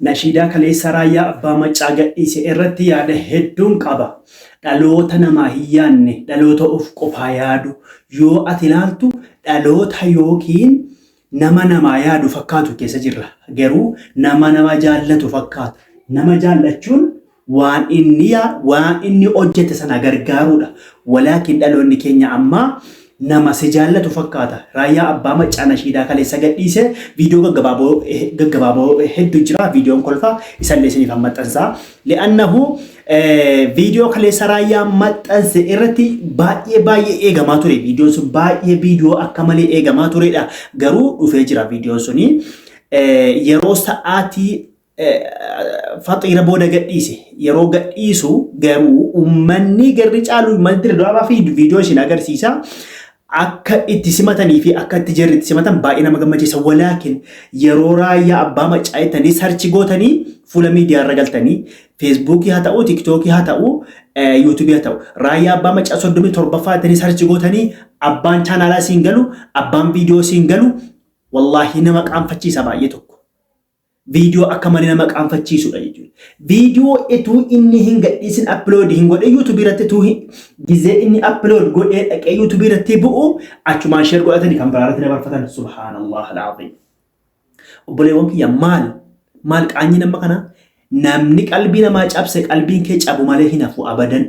Nashiidaa kaleessa Raayyaa Abbaa Maccaa gadhiise irratti yaada hedduun qaba. Dhaloota namaa hin yaadne, dhaloota of qofaa yaadu yoo ati ilaaltu dhaloota yookiin nama namaa yaadu fakkaatu keessa jirra. Garuu nama nama jaallatu fakkaata. Nama jaallachuun waan inni waan inni hojjete sana gargaaruudha. Walaakin dhaloonni keenya ammaa nama si jaallatu fakkaata. Raayyaa Abbaa Maccaa nashiidaa kaleessa gadhiise viidiyoo gaggabaaboo gaggabaaboo hedduu jira. Viidiyoon kolfaa isallee isiniif maxxansa. Li'annahu viidiyoo kaleessa Raayyaa maxxanse irratti baay'ee baay'ee eegamaa ture. Viidiyoon sun baay'ee viidiyoo akka malee eegamaa turedha. Garuu dhufee jira viidiyoon suni. Yeroo sa'aatii faxiira booda gadhiise. Yeroo gadhiisu garuu uummanni garri caalu uummanni Dirre fi viidiyoo isin agarsiisa. Akka itti simatanii fi akka itti jarri itti simatan baay'ee nama gammachiisa. Walaakin yeroo Raayyaa Abbaa Maccaa jettanii search gootanii fuula miidiyaa irra galtanii, Feesbuukii haa ta'u, Tiktookii haa ta'u, Yuutuubii haa ta'u, Raayyaa Abbaa Maccaa 37ffaa jettanii search gootanii abbaan chaanaalaa siin galu, abbaan viidiyoo siin galu, wallaahi nama qaanfachiisa baay'ee tokko. Viidiyoo akka malee nama qaanfachiisudha jechuudha. Viidiyoo ituu inni hin gadhiisin upload hin godhe YouTube irratti ituu gizee inni upload godhee dhaqee YouTube irratti bu'u achumaan share godhatanii kan biraa irratti dabarfatan. Subhaanallah al-azim. Obboleewwan kiyya, maal maal qaanyi nama kana? Namni qalbii namaa cabse qalbiin kee cabu malee hin hafu abadan.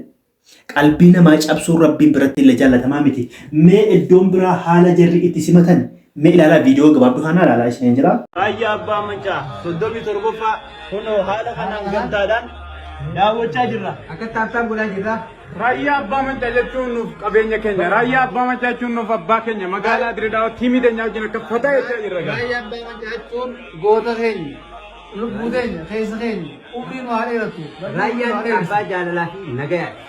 Qalbii namaa cabsuun Rabbiin biratti illee jaallatamaa miti. Mee iddoon biraa haala jarri itti simatan mee ilaalaa, viidiyoo gabaabduu kana ilaalaa isiniin jira. Raayyaa Abbaa Maccaa 37ffaa kunoo haala kanaan gamtaadhaan daawwachaa jirra. Akka tap tap godhaa jirra. Raayyaa Abbaa Maccaa jechuun nuuf qabeenya keenya. Raayyaa Abbaa Maccaa jechuun nuuf abbaa keenya. Magaalaa Dirreedawaa tiimii teenyaa wajjin akka fataa jechaa jirra. Raayyaa Abbaa Maccaa jechuun goota keenya, lubbuu teenya, keessa keenya, umrii nu haa dheeratu. Raayyaan abbaa jaalalaa fi nagayaati.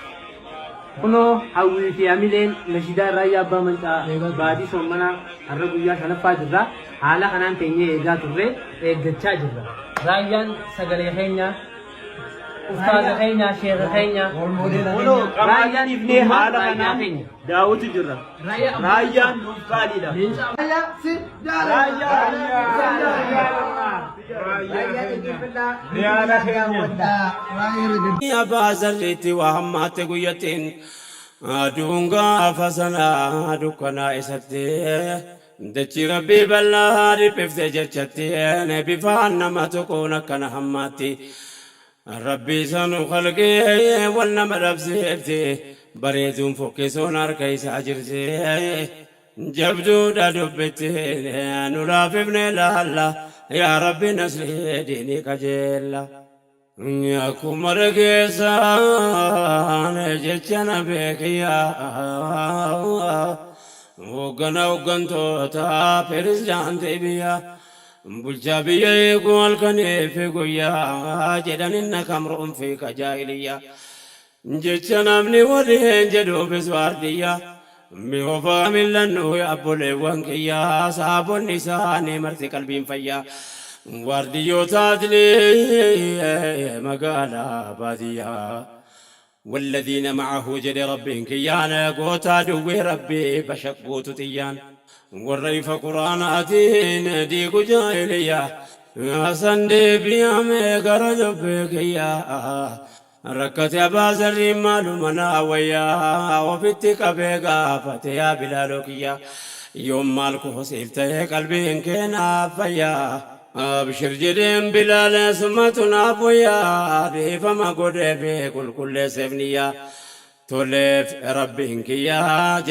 Kunoo hawwii fi hamileen nashiidaa Raayyaa Abbaa Maccaa baatii soommanaa har'a guyyaa shanaffaa jirra. Haala kanaan teenyee eegaa turre, eeggachaa jirra. Raayyaan sagalee keenya, ustaaza keenya, sheeka keenya. Kunoo Raayyaan qamaatiin haala raayyaa kanaan keenya. daawwatu jirra. Raayyaan nuuf qaaliidha. Raayyaa si jaalladha. Raayyaa dhaggeeffadhaa. Riyaala keenya. Daawwadhaa. Raayyaa irra Abbaa zarriitti waa hammaatte guyyattiin, aduun gaafa sanaa dukkanaa isatti, dachii rabbii bal'aa dhiphifte jechatti, bifaan nama tuquun akkana hammaatti. Rabbii sanu kalqee wal nama dhabsiifti, bareeduun fokkisuun harka isaa jirti. Jabduudha dubbitti, nu laafifne laalla, yaa rabbi nasrii diinii qajeella. Akkuma dhageessaan jecha na beekiyyaa, hoggana hoggantoota, pirezidaantii biyya, bulchaa biyya eeguu halkanii fi guyyaa jedhaninna kamruun fi kajaahiliyyaa jecha namni waliin jedhuufis waardiyyaa mi'oofaa millannu. Abboleewwan kiyyaa, saabonni isaanii marti qalbiin fayyaa, waardiyyoota adlii magaalaa baadiyyaa. والذين معه jedhe rabbiin kiyyaan, gootaa duwwee rabbii bashaqguutu xiyyaan, warra ifa quraanaatiin diigu jaahiliyyaa. Hasan deebi'ame gara dubbii kiyyaa, rakkate abbaa zarriin maaluma naa wayyaa? Ofitti qabee gaafate, yaa Bilaaloo kiyyaa, yoom maal koosiif ta'e qalbiin kee naaf fayyaa? Abshir jedheen Bilaal, sumatu naaf wayyaa, dhiifama godhee fi qulqulleesseef niyyaa, toleef rabbiin kiyyaa.